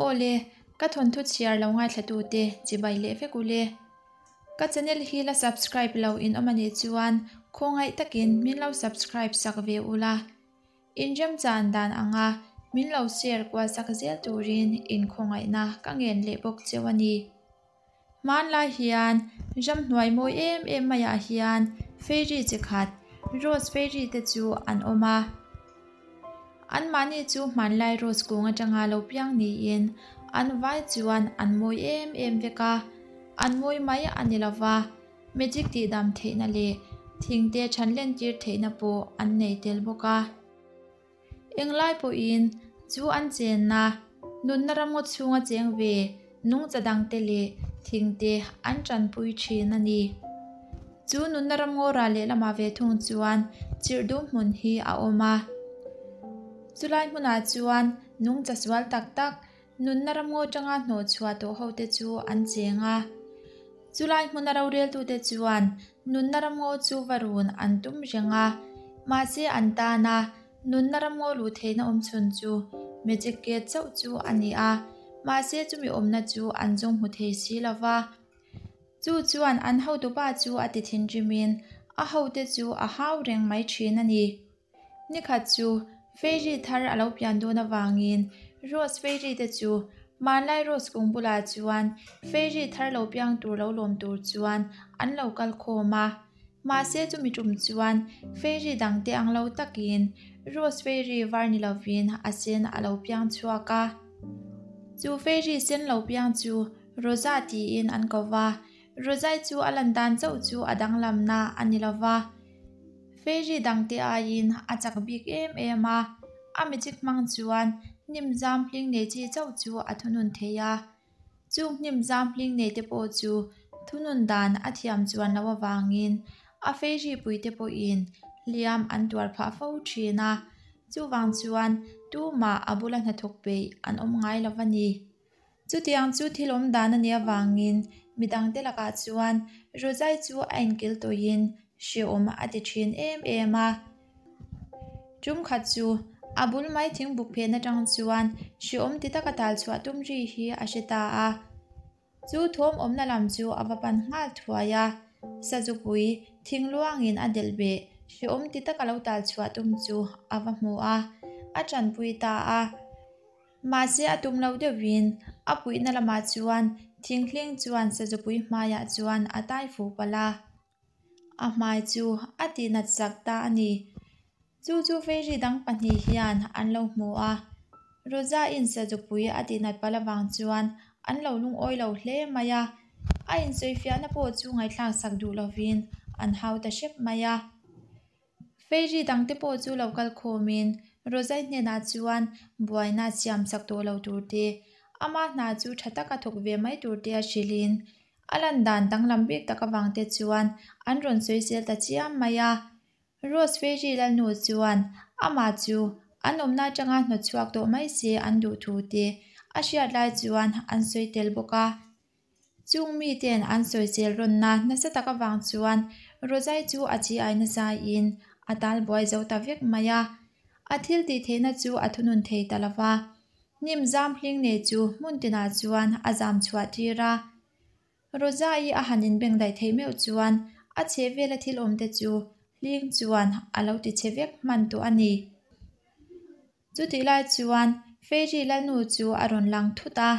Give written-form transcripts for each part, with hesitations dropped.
Aw le, ka thawnthu chhiar lo ngaithlatute chibai leh vek u le. Ka channel hi la subscribe lo in awm a nih chuan khawngaih takin min lo subscribe sak ve ula. Inremchan dan anga min lo share kual sak zel turin inkhawngaihna ka ngen leh bawk cheu a ni. Hmanlai hian ramhnuai mawi em em maiah hian fairy chi khat rose fairy te chu an awm a. Anmahni chu hmanlai rose kung atanga lo piang niin an vai chuan an mawi em em vek a, an mawi mai a ni lova, magic tihdam theihna leh thingte thanlentir theihna pawh an nei tel bawk a. Englai pawhin chu an chenna, nunna ramngaw chhunga cheng ve nungcha dangte leh thingte an tanpui thin a ni. Chu nunna ramngaw ral lehlamah ve thung chuan chirhdum hmun hi a awm a. Chulai hmunah chuan nungcha sual tak tak, nunna ramngaw tanga hnawhchhuah tawh hote chu an cheng a. Chulai hmuna roreltute chuan nunna ramngaw chu va run an tum reng a, mahse an tana nunna ramngaw luh theihna awmchhun chu Magic Gate chauh chu a ni a, mahse chumi awmna chu an zawng hmu thei si lo va. Chu chuan an hotupa chu a ti thinrimin a hote chu a hau reng mai thin a ni. Nikhat chu Fairy thar a lo pian dawn avangin Rose Fairy te chu hmanlai Rose kung bulah chuan Fairy thar lo piang tur lo lawm tur chuan an lo kal khawm a. Mahse chumi tum chuan Fairy dangte ang lo takin Rose Fairy var ni lovin a sen a lo piang chhuak a. Chu Fairy sen lo piang chu Rosa tiin an ko va, Rosai chu a lan dan chauh chu a danglamna a ni lova. Fairy dangte aiin a chak bik em em a, a magic hmang chuan hnim zam hling nei chi chauh chu a thunun thei a. Chung hnim zam hling nei te pawh chu thunun dan a thiam chuan loh avangin a fairy puite pawhin hliam an tuar phah fo thin a, chuvang chuan tumah a bula hnathawk peih an awm ngai lo a ni. Chutiang chu thil awm dan a nih avangin midangte lakah chuan Rosai chu a inkil tawhin hrehawm a ti thin em em a. Tum khat chu a bul mai thingbuk phen atang chuan hrehawm ti taka tal chhuah tum ri hi a hre ta a. Chu thawm awmna lam chu a va pan nghal thuai a, Sazupui thingluangin a delh beh hrehawm ti taka lo tal chhuah tum chu a va hmu a, a tanpui ta a. Mahse a tum lo deuhin a puihna lamah chuan thinghling chuan Sazupui hmaiah chuan a tai fuh palh a, a hmai chu a tihnat sak ta a ni. Chu chu Fairy dang pahnih hian an lo hmu a, Rosa-in Sazupui a tihnat palh avang chuan an lo lungawi lo hle mai a, a insawifiahna pawh chu ngaihthlak sak duh lovin an hau ta hrep mai a. Fairy dangte pawh chu lo kal khawmin Rosai hnenah chuan buaina siam chak tawh lo tur te, ama hna chu tha taka thawk ve mai tur te a hrilhin a lan dan danglam bik tak avang te chuan an rawn sawisel ta chiam mai a. Rose Fairy Lalnu chuan amah chu an awmna atanga hnawtchhuak tawh mai se an duh thu te a hriat lai chuan an sawi tel bawk a. Chung miten an sawisel rawnna nasa tak avang chuan Rozai chu a chi ai nasaiin a tal buai zo ta vek mai a. A thil tih theihna chu a thunun thei ta lo va. Hnim zam hling nei chu hmun tinah chuan a zam chhuah tir a. Rozai a han inbengdaih theih meuh chuan a chhehvela thil awmte chu hling chuan a lo ti chhe vek hman tawh a ni. Chutih lai chuan Fairy Lalnu chu a rawn lang thut a.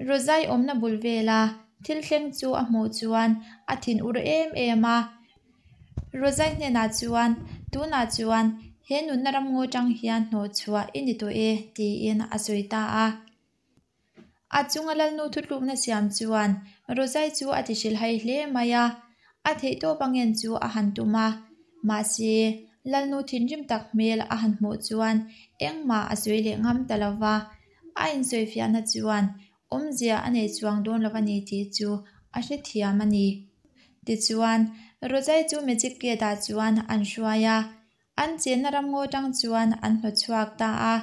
Rozai awmna bul vela thil thleng chu a hmuh chuan a thin ur em em a. Rozai hnenah chuan, Tunah chuan he nunna ramngaw tang hian hnawhchhuah i ni tawh e, tiin a sawi ta a. A chunga Lalnu thutlukna siam chuan Rozai chu a ti hrilhhai hle mai a, a theihtawp a ngen chu a han tum a. Mahse, Lalnu thinrim tak hmel a han hmuh chuan engmah a sawi leh ngam ta lo va, a insawifiahna chuan awmzia a nei chuang dawn lo a ni tih chu a hrethiam a ni. Tichuan, Rozai chu Magic Gate-ah chuan an hruai a, An chenna ramngaw tang chuan an hnawt chhuak ta a.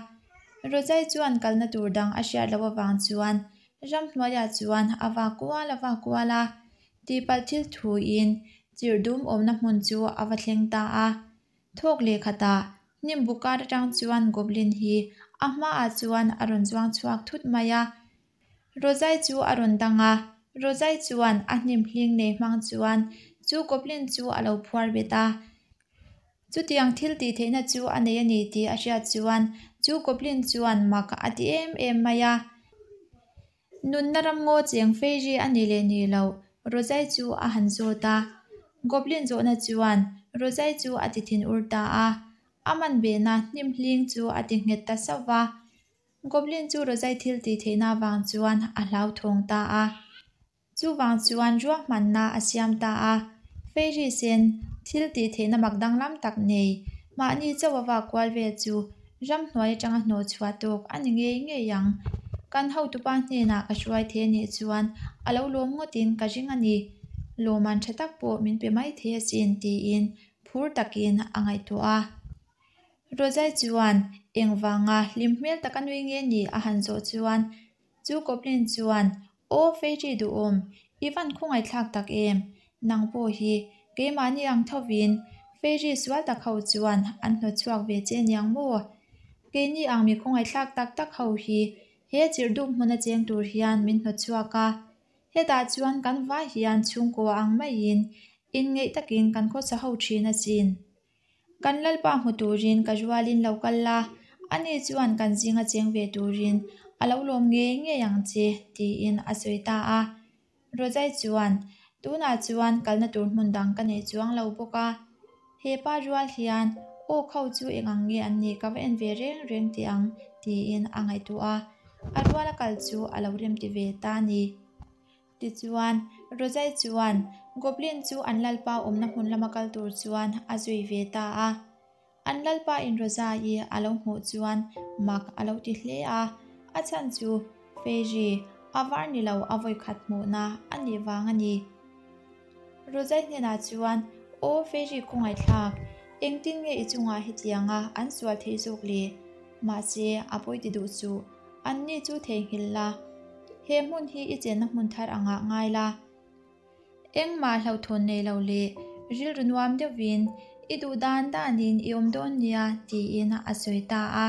Rozai chuan kalna tur dang a hriat loh avang chuan ramhnuaiah chuan a va kual a va kual a, tihpalh thil thuin chirhdum awmna hmun chu a va thleng ta a. Thawk leh khatah hnim buk kar atang chuan Goblin hi a hmaah chuan a rawn zuang chhuak thut mai a. Rozai chu a rawn dang a, Rozai chuan a hnim hling nei hmang chuan chu goblin chu a lo phuar bet a. Chutiang thil tih theihna chu a nei a ni tih a hriat chuan chu goblin chuan mak a ti em em mai a. Nunna ramngaw cheng fei ri a ni leh ni lo, Rozai chu a han zawt a. Goblin zawhna chuan Rozai chu a ti thin ur ta a, a man behna hnim hling chu a ti nghet ta sauh va. Goblin chu Rozai thil tih theihna avang chuan a hlauthawng ta a. Chuvang chuan ruahmanna a siam ta a, Fairy sen thil tih theihna mak danglam tak nei, mahni chauh a vak kual vel chu ramhnuai atanga hnawh chhuah tawk a ni ngei ngei ang. Kan hotupa hnenah ka hruai thei a nih chuan a lo lawm ngawtin ka ring a ni. Lawman tha tak pawh min pe mai thei asin tiin phur takin a ngaihtuah a. Rozai chuan engvanga hlim hmel taka nui nge ni a han zawh chuan chu Goblin chuan Aw Fairy duhawm, i van khawngaihthlak tak em? Nang pawh hi keimahni ang thovin Fairy sual tak ho chuan an hnawt chhuak ve che niang maw? Keini ang mi khawngaihthlak tak tak ho hi he chirhdup hmuna cheng tur hian min hnawt chhuak a, hetah chuan kan vai hian chhungkua ang maiin inngeih takin kan khawsa ho thin asin. Kan Lalpa hmu turin ka rualin lo kal la, ani chuan kan zinga cheng ve turin a lo lawm ngei ngei ang che, tiin a sawi ta a. Rozai chuan, Tunah chuan kalna tur hmun dang ka nei chuang lo bawk a. He pa rual hian aw kho chu eng ang nge an nih ka va en ve reng reng teh ang, tiin a ngaihtuah a. A ruala kal chu a lo remti ve ta a ni. Tichuan, Rozai chuan Goblin chu an lalpa awmna hmun lama kal tur chuan a zui ve ta a. An lalpa in Rozai a lo hmuh chuan mak a lo ti hle a, a chhan chu Fairy a var ni lo a vawikhat hmuhna a nih vang a ni. Rozai hnenah chuan, Aw Fairy khawngaihthlak, engtin nge i chungah hetianga an sual theih zawk le? Mahse, a pawi ti duh suh. Anni chu theihnghilh la. He hmun hi i chenna hmun thar angah ngai la. Engmah hlauhthawn nei lo leh rilru nuam deuhvin i duh dan danin i awm dawn nia tiin a sawi ta a.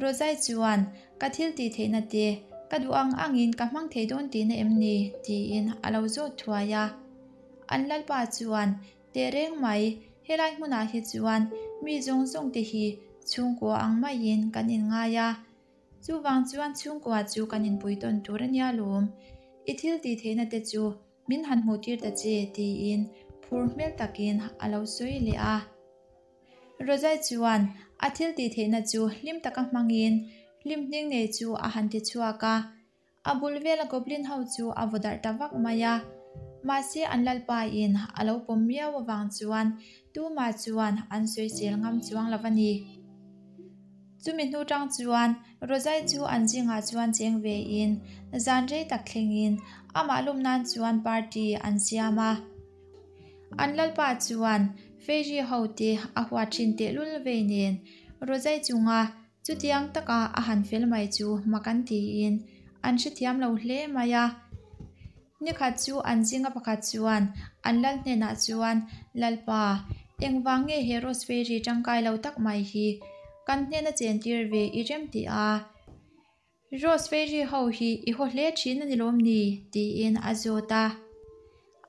Rozai chuan ka thil tih theihna te ka duh ang angin ka hmang thei dawn tihna em ni tiin a lo zawt thuai a. An lalpa chuan Teh reng mai, helai hmunah hi chuan mi zawng zawng te hi chhungkua ang maiin kan inngai a. Chuvang chuan chhungkua chu kan inpui tawn tur a nia lawm. I thil tih theihna te chu min han hmuh tir ta che tiin phur hmel takin a lo sawi leh a. Rozai chuan a thil tih theihna chu hlim taka hmangin hlim hning nei chu a han ti chhuak a. A bul vela goblin ho chu a vaw darh ta vak mai a, mahse an lalpa in a lo pawm miau avang chuan tumah chuan an sawisel ngam chuang lo a ni. Chumi hnu tang chuan Rozai chu an zingah chuan cheng ve in zan rei tak thleng in amah lum nan chuan party an siam a. An lalpa chuan Fairy ho te a huat thin tehlul vei nen Rozai chunga Chutiang taka a han fel mai chu mak an tiin an hrethiam lo hle mai a. Nikhat chu an zinga pakhat chuan an lal hnenah chuan, Lalpa, engvang nge he Rose Fairy tangkai lo tak mai hi kan hnena chentir ve i rem tih a? Rose Fairy ho hi i haw hle thin a ni lawm ni? tiin a zawt a.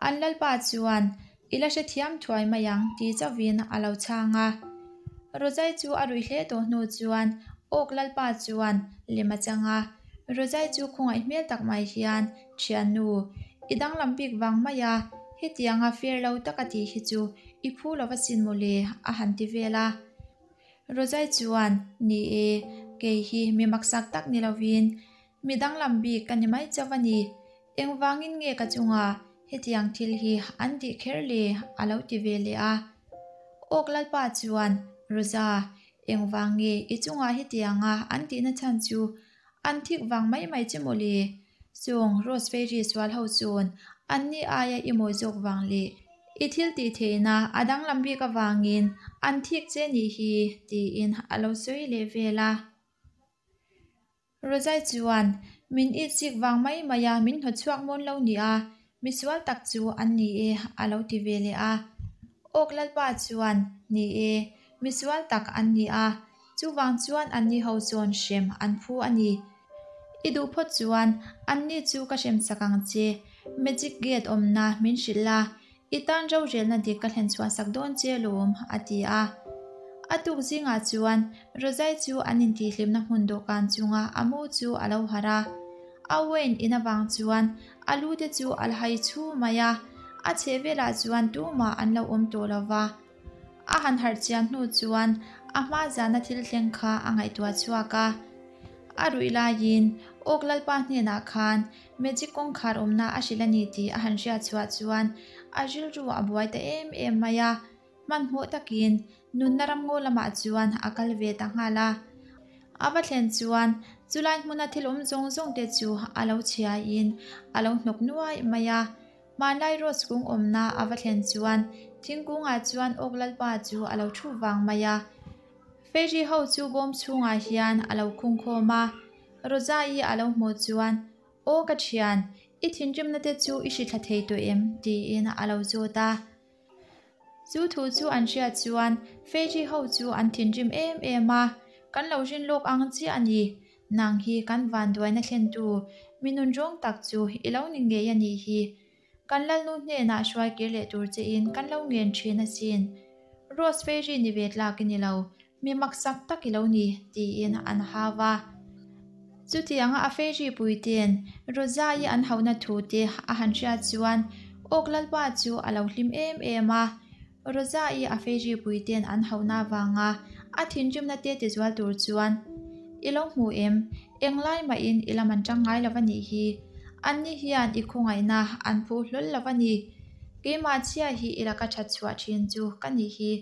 An lalpa chuan, I la hrethiam thuai mai ang ti chauhin a lo chhang a. Rozai chu a ruih hle tawh hnu chuan Awk lalpa chuan lem a chang a. Rozai chu khawngaih hmel tak mai hian, Thiannu, i danglam bik vang mai a, hetianga fair lo taka tih hi chu i phu lo asin mawle a han ti vel a. Rozai chuan, Ni e, kei hi mi maksak tak ni lovin mi danglam bik ka ni mai chauh a ni. Engvangin nge ka chunga hetiang thil hi an tih kher le? a lo ti ve leh a. Awk Lalpa chuan, Roza, engvang nge i chungah hetianga an tihna chhan chu an thik vang mai mai che maw le? Chung Rose Fairy sual ho chuan anni aia i mawi zawk vang leh i thil tih theihna a danglam bik avangin an thik che nih hi tiin a lo sawi leh vel a. Rozai chuan min it chik vang mai mai a min hnawt chhuak mawn lo nia, misual tak chu an ni e a lo ti ve leh a. Awk Lalpa chuan ni e, misual tak an ni a. Chuvang chuan anni ho chuan hrem an phu a ni. I duh phawt chuan anni chu ka hrem sak ang che. Magic Gate awmna min hrilh la, i tan rorelna dik ka thlen chhuah sak dawn che alawm, a ti a. A tuk zingah chuan Rozai chu an intihhlimna hmun dawhkan chunga a mu chu a lo harh a. A wine in avang chuan a lu te chu a la hai chhu mai a, a chhehvelah chuan tumah an lo awm tawh lo va. A han harh chian hnu chuan a hma zana thil thleng kha a ngaihtuah chhuak a. A ruih laiin Awk Lalpa hnenah khan Magic kawngkhar awmna a hrilh a ni tih a han hriat chhuah chuan a rilru a buai ta em em mai a. Hmanhmawh takin nunna ramngaw lamah chuan a kal ve ta nghal a. A va thlen chuan chulai hmuna thil awm zawng zawng te chu a lo chhiaiin a lo hnawk nuai mai a. Hmanlai Rose kung awmna a va thlen chuan thingkungah chuan Awk Lalpa chu a lo thu vang mai a. Fairy ho chu bawm chhungah hian a lo khung khawm a. Rosa-i a lo hmuh chuan, Aw ka thian, i thinrimna te chu i hrithla thei tawh em? tiin a lo zawt a. Chu thu chu an hriat chuan Fairy ho chu an thinrim em em a, Kan lo rin lawk ang chiah a ni. Nang hi kan vanduaina thlentu mi nunrawng tak chu i lo ni ngei a nih hi. Kan Lalnu hnenah hruai kir leh tur chein kan lo ngen thin asin. Rose Fairy ni ve tlak i ni lo, Mi maksak tak i lo ni, tiin an hau a. Chutianga a fairy puite'n Rosa-i an hauhna thu te a han hriat chuan Awk Lalpa chu a lo hlim em em a. Rosa-i a fairy puite'n an hauhna avanga a thinrimna te tizual tur chuan, I lo hmu em? Englai mahin i lam an tang ngai lo va nih hi. Anni hian i khawngaihna an phu hlawl lo va ni. Keimah chhia hi i laka that chhuah thin chu ka nih hi.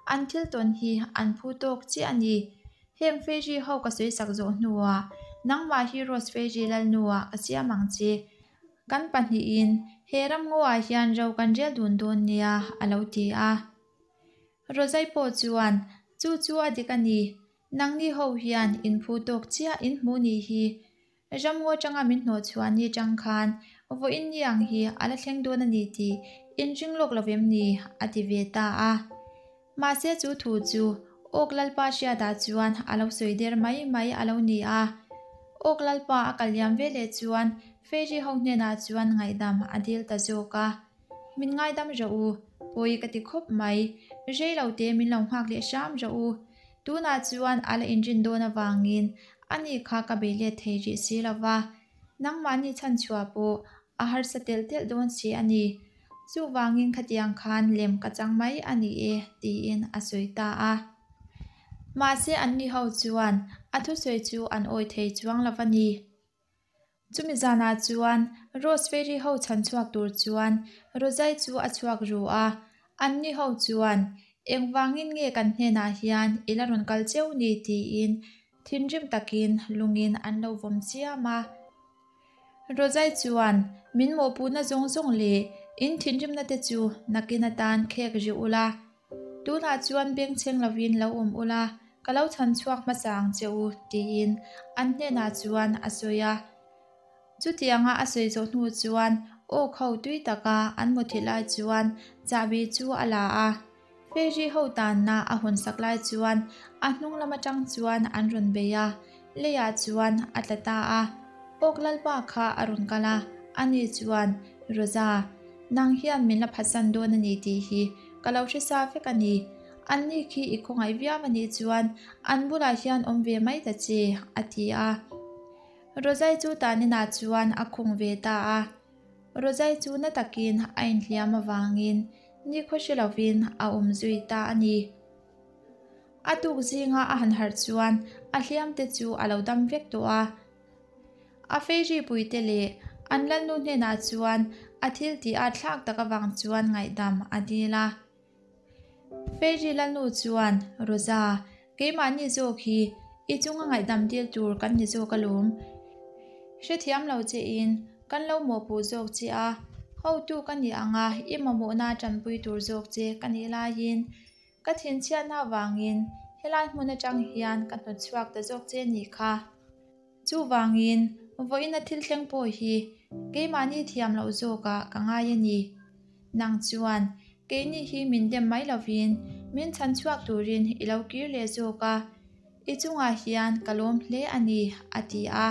An thil tawn hi an phu tawk chiah a ni. Heng Fairy ho ka sawi sak zawh hnuah nangmah hi Rose Fairy Lalnuah ka siam ang che. Kan pahnihin he ramngaw-ah hian ro kan rel dun dawn nia, a lo ti a. Rozai pawh chuan, Chu chu a dik a ni. Nangni ho hian in phu tawk chiah in hmu nih hi. Ramngaw atanga min hnawh chhuah ni atang khan vawiin ni ang hi a la thleng dawn a ni tih in ring lawk lo vem ni? a ti ve ta a. Mahse chu thu chu Awk Lalpa hriatah chuan a lo sawi der mai mai a lo ni a. Awk Lalpa a kal liam ve leh chuan Fairy ho hnenah chuan ngaihdam a dil ta zawk a. Min ngaidam rawh u, pawi ka ti khawp mai. Rei lo te min lo nghak leh hram rawh u. Tunah chuan a la inrin dawn avangin ani kha ka bei let thei rih si lo va, nangmahni chhanchhuah pawh a harsa telh telh dawn si a ni. Chuvangin khatiang khan lem ka chang mai a ni e, tiin a sawi ta a. Mahse anni ho chuan a thusawi chu an awi thei chuang lo va ni. Chumi zanah chuan Rose Fairy ho chhan chhuak tur chuan Rozai chu a chhuak ru a, anni ho chuan engvangin nge kan hnenah hian i la rawn kal cheu ni tiin thinrim takin lungin an lo vawm chiam a. Rozai chuan min mawhpuhna zawng zawng leh in thinrimna te chu nakin atan khek rih ula, Tunah chuan bengchheng lovin lo awm ula, ka lo chhan chhuak hmasa ang che u, tiin an hnenah chuan a sawi a. Chutianga a sawi zawh hnu chuan awk ho tui taka an muthilh lai chuan chahbi chu a la a. Fairy ho tanna a hawn sak lai chuan a hnung lam atang chuan an rawn bei a, leiah chuan a tla ta a. Awk Lalpa kha a rawn kal a, ani chuan, Rosa, Nang hian min la phatsan dawn a ni tih hi ka lo hre sa vek a ni. Anni khi i khawngaih viau a nih chuan an bulah hian awm ve mai ta che, a ti a. Rozai chu taninah chuan a khung ve ta a. Rozai chu na takin a inhliam avangin nikhua hre lovin a awm zui ta a ni. A tuk zinga a han harh chuan a hliamte chu a lo dam vek tawh a. A fairy puite leh an lalnu hnenah chuan a thil tih a thlak tak avang chuan ngaihdam a dil a. Fairy lalnu chuan, Rosa, keimahni zawk hi i chunga ngaihdam dil tur kan ni zawk alawm. Hrethiam lo chein kan lo mawhpuh zawk che a, hotu ka nih anga i mamawhna tanpui tur zawk che ka nih laiin ka thinchhiatna avangin helai hmun atang hian ka hnawtchhuak ta zawk che nih kha. Chuvangin, vawiina thil thleng pawh hi keimahni thiam loh zawkah ka ngai a ni. Nang chuan, keini hi min dem mai lovin min chhan chhuak turin i lo kir leh zawk a. I chungah hian ka lawm hle a ni, a ti a.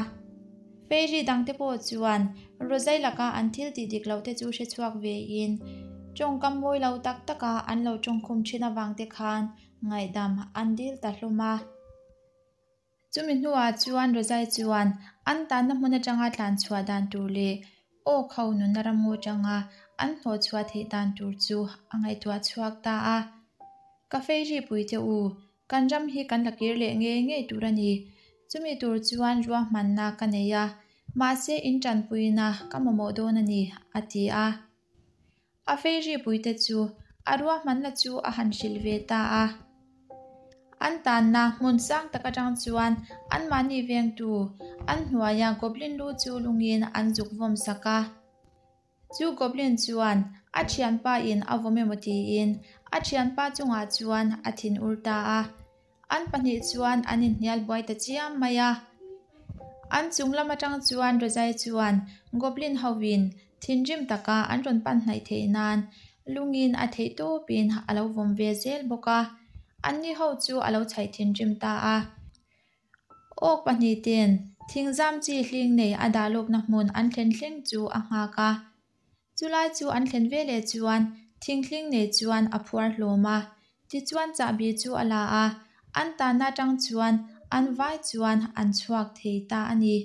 Fairy dangte pawh chuan Rozai laka an thil tih dik lohte chu hre chhuak vein tawngkam mawi lo tak taka an lo tawngkhum thin avangte khan ngaihdam an dil ta hlawm a. Chumi hnuah chuan Rozai chuan an tanna hmun atanga tlan chhuah dan tur leh aw kho nunna ramngaw atanga an hnawh chhuah theih dan tur chu a ngaihtuah chhuak ta a. Ka fairy pui te u, Kan ram hi kan la kir leh ngei ngei tur a ni. Chumi tur chuan ruahmanna ka nei a, mahse in tanpuina ka mamawh dawn a ni, a ti a. A fei puite chu a ruahmanna chu a han hrilh ve ta a. An tanna hmun sang tak atang chuan anmahni vengtu an hnuaia goblin lu chu lungin an zuk vawm sak a. Chu Goblin chuan a thianpa in a vawm emaw tiin a thianpa chungah chuan a thin ur ta a. An pahnih chuan an inhnial buai ta chiam mai a. An chung lam atang chuan Razai chuan Goblin hovin thinrim taka an rawn pan hnaih theih nan lungin a theih tawpin a lo vawm ve zel bawk a. Anni ho chu a lo chhaih thinrim ta a. Awk pahnihten thingzam chi hling nei a dah lawkna hmun an thlen thleng chu a nghak a. Chulai chu an thlen veleh chuan thinghling nei chuan a phuar hlawm a. Tichuan chahbi chu a la a, an tanna atang chuan an vai chuan an chhuak thei ta a ni.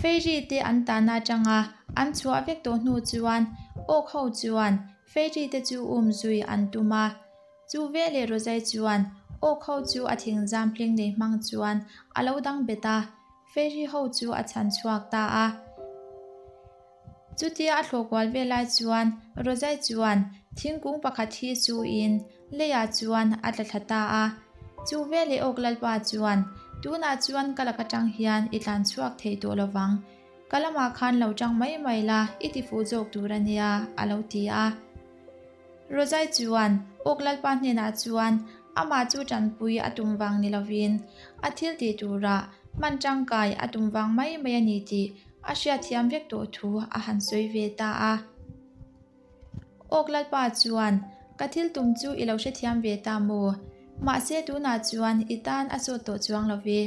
Fairy te an tanna atanga an chhuah vek tawh hnu chuan awk ho chuan fairy te chu umzui an tum a. Chu veleh Rozai chuan awk ho chu a thingzam hling nei hmang chuan a lo dang bet a, fairy ho chu a chhan chhuak ta a. Chutia a thlawh kual vel lai chuan Rozai chuan thingkung pakhat hi suin leiah chuan a tla thla ta a. Chu veleh awk lalpa chuan, Tunah chuan ka lak atang hian i tlan chhuak thei tawh lovang. Ka lamah khan lo tang mai mai la, i ti fuh zawk tur a nia, a lo ti a. Rozai chuan Awk Lalpa hnenah chuan amah chu tanpui a tum vang ni lovin a thil tih turah hman tangkai a tum vang mai mai a ni tih a hriatthiam vek tawh thu a han sawi ve ta a. Awk Lalpa chuan, Ka thil tum chu i lo hrethiam ve ta maw? Mahse tunah chuan i tan a sawt tawh chuang lo ve.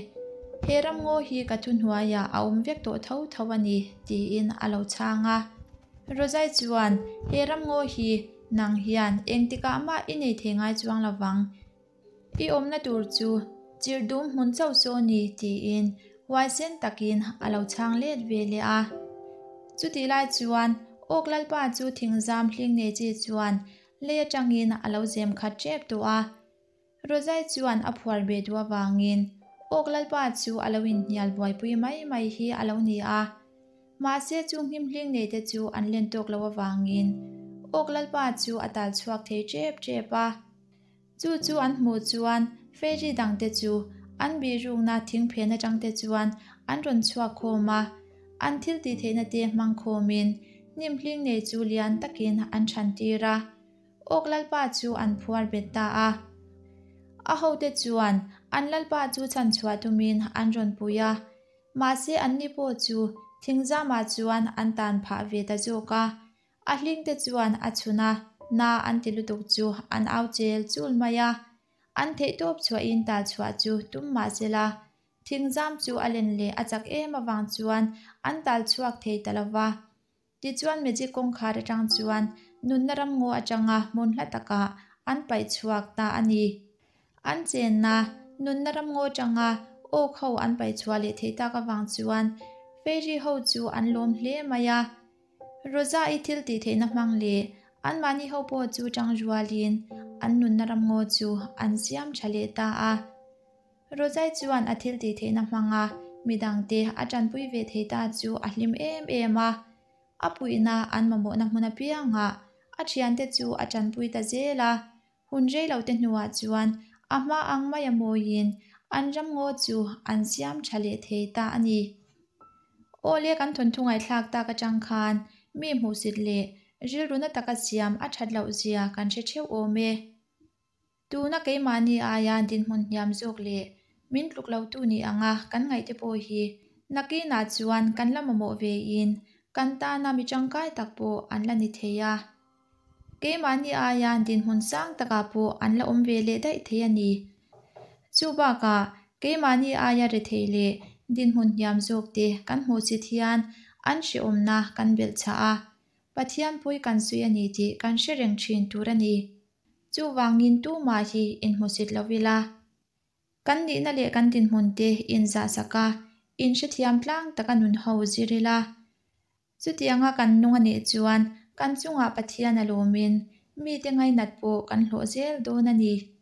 He ramngaw hi ka thuhnuaiah a awm vek tawh tho tho a ni, tiin a lo chhang a. Rozai chuan, He ramngaw hi nang hian engtikah mah i nei thei ngai chuang lo vang. I awmna tur chu chirhdum hmun chauh saw ni, tiin huaisen takin a lo chhang let ve leh a. Chutih lai chuan Awk Lalpa chu thingzam hling nei chi chuan lei atangin a lo zem khat tep tawh a. Rozai chuan a phuar ve duh avangin Awk Lalpa chu a lo inhnial buaipui mai mai hi a lo ni a. Mahse chu nghimhling nei te chu an len tawk loh avangin Awk Lalpa chu a tal chhuak thei tep tep a. Chu chu an hmuh chuan fairy dangte chu an bihrukna thingphen atangte chuan an rawn chhuak khawm a, an thil tih theihna te hmang khawmin hnimhling nei chu lian takin an chhan tir a. Awk lalpa chu an phuar bet ta a. A hote chuan an lalpa chu chhanchhuah tumin an rawn pui a, mahse anni pawh chu thingzamah chuan an tan phah ve ta zawk a. A hlingte chuan a chhun a, na an ti lutuk chu an au chel chul mai a. An theihtawp chhuahin talchhuah chu tum mah sela, thingzam chu a len leh a chak em avang chuan an talchhuak thei ta lo va. Tichuan magic kawngkhar atang chuan nunna ramngaw atanga hmun hla takah an paih chhuak ta a ni. An chenna nunna ramngaw atanga awk ho an paih chhuah leh theih tak avang chuan fairy ho chu an lawm hle mai a. Rosa-i thil tih theihna hmang leh anmahni ho pawh chu tang rualin an nunna ramngaw chu an siam tha leh ta a. Rozai chuan a thil tih theihna hmanga midangte a tanpui ve thei ta chu a hlim em em a. A puihna an mamawhna hmun apiangah a thiante chu a tanpui ta zel a. Hun rei lote hnuah chuan a hma ang mai a mawiin an ramngaw chu an siam tha leh thei ta a ni. Aw le kan thawnthu ngaihthlak tak atang khan mi hmuhsit leh rilru na taka siam a that loh zia kan hre theuh awm e. Tuna keimahni aia dinhmun hniam zawk leh min tluk lotu ni anga kan ngaihte pawh hi nakinah chuan kan la mamawh vein kan tana mi tangkai tak pawh an la ni thei a. Keimahni aia dinhmun sang takah pawh an la awm ve leh daih thei a ni. Chu bakah keimahni aia rethei leh dinhmun hniam zawkte kan hmuhsit hian an hrehawmna kan belhchhah a, Pathian pawi kan sawi a ni tih kan hre reng thin tur a ni. Chuvangin tumah hi inhmusit lo ila. Kan nihna leh kan dinhmun te inzahsak a, inhrethiam tlang taka nun ho zir ila. Chutianga kan nung a nih chuan kan chungah Pathian a lawmin mite ngainat pawh kan hlawh zel dawn a ni.